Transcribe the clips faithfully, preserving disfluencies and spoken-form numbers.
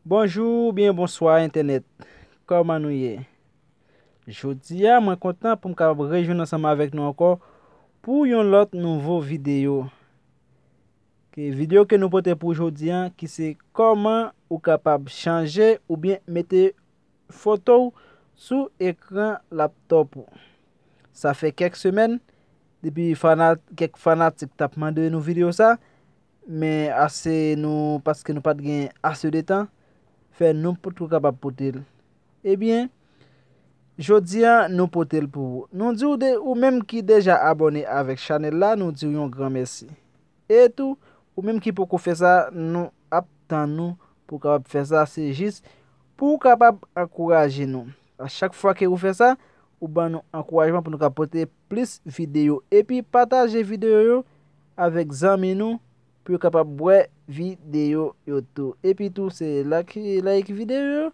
Bonjou oubyen bonswa entènèt. Kòman nou ye? Jodi a, mwen kontan pou m kapab rejwenn ansanm avèk nou ankò pou yon lòt nouvo videyo. Ke videyo ke nou pote pou jodi a, ki se kòman ou kapab chanje oubyen mete foto w sou ekran laptòp ou. Sa fè kèk semèn depi fana-, kèk fanatik t ap mande nou videyo sa, men ase nou, paske nou pa t gen ase de tan, fè nou potko kapab pote l. Ebyen, jodi a, nou pote l pou ou. Nou di w de, ou menm ki deja abòne avèk chanèl la, nou di w yon gran mèsi. E tou, ou menm ki poko fè sa, nou ap tann ou pou w kapab fè sa. Se jis pou w kapab ankouraje nou. A chak fwa ke ou fè sa, ou ban nou ankourajman pou nou ka pote plis videyo. Epi pataje videyo yo avèk zanmi nou pou yo kapab wè videyo yo tou. Epi tou, se like, like videyo yo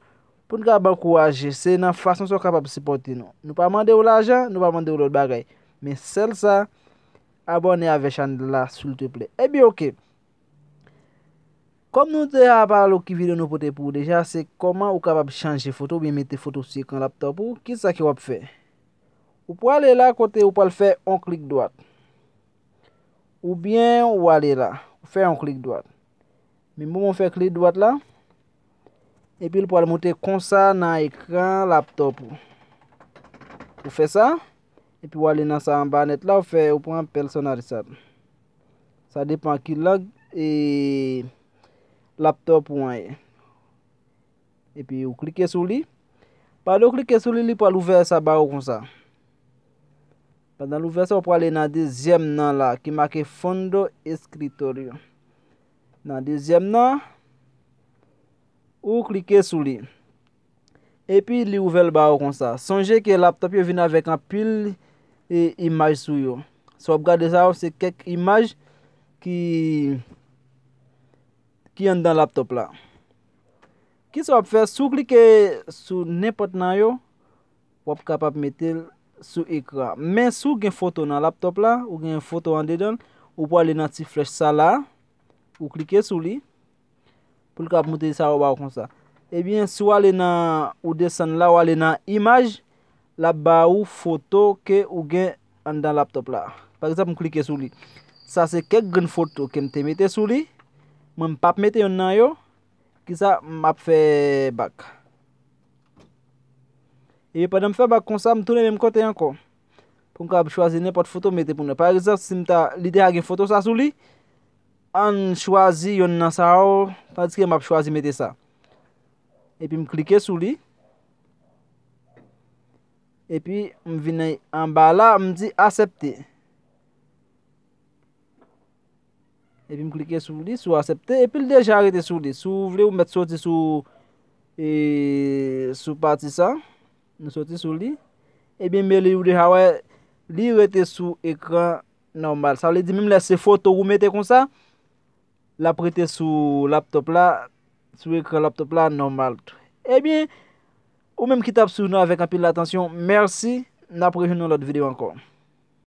pou nou kapab ankouraje. Se nan fason sa w kapab sipòte nou. Nou pa mande w lajan, nou pa mande w lòt bagay. Men sèl sa, abòne avè chanèl la, silteplè. Ebyen, oke. Kòm nou deja pale w ki videyo nou pote pou ou deja, se kòman ou kapab chanje foto oubyen mete foto sou ekran laptòp ou. Kisa ke w ap fè? Ou prale la kote ou pral fè yon klik dwat. Oubyen ou ale la, ou fè yon klik dwat. Men moman w fè klik dwat la, epi l pral moute konsa nan ekran laptòp ou. Ou fè sa, epi w ale nan sa anba nèt la, ou fè, ou pran personalize. Sa depann ki lang e laptòp ou an ye. Epi ou klike sou li. Pandan w klike sou li, li pral ouvè sa ba ou konsa. Pandan l ouvè sa, ou prale nan dezyèm nan la ki make Fondo Escritorio. Nan dezyèm nan, ou klike sou li. Epi li ouvè l ba ou konsa. Sonje ke laptòp yo vin avèk anpil, e, imaj sou yo. Sa w ap gade sa yo, se kèk imaj ki, ki anndan laptòp la. Kisa w ap fè? Si w klike sou nenpòt nan yo, w ap kapab mete l sou ekran. Men si w gen foto nan laptòp la, ou gen foto andedan l, ou prale nan ti flèch sa la, ou klike sou li, pou l ka ap moute sa yo ba w konsa. Ebyen, si w ale nan, ou desann la, w ale nan imaj, l ap ba ou foto ke ou gen anndan laptòp la. Pa egzanp, m klike sou li. Sa se kèk grenn foto ke m te mete sou li. Mwen, m p ap mete yonn nan yo. Kisa m ap fè bak? Ebyen, pandan m fè bak konsa, m tounen menm kote ankò. Pou m kapab chwazi nenpòt foto mete pou nou. Pa egzanp, si m ta, li deja gen foto sa sou li, ann chwazi yonn nan sa yo, tandiske m ap chwazi mete sa. Epi m klike sou li. Epi m vin anba la, m di aksepte. Epi m klike sou li, sou aksepte, epi l deja rete sou li. Si w vle, ou mèt soti sou, e, sou pati sa. Nou soti sou li. Ebyen, men li, ou deja wè, li rete sou ekran nòmal. Sa vle di, menm lè se foto ou mete konsa, l ap rete sou laptòp la, sou ekran laptòp la nòmal tou. Ebyen, ou menm ki t ap swiv nou avèk anpil atansyon, mèsi. N ap rejwenn nan lòt videyo ankò.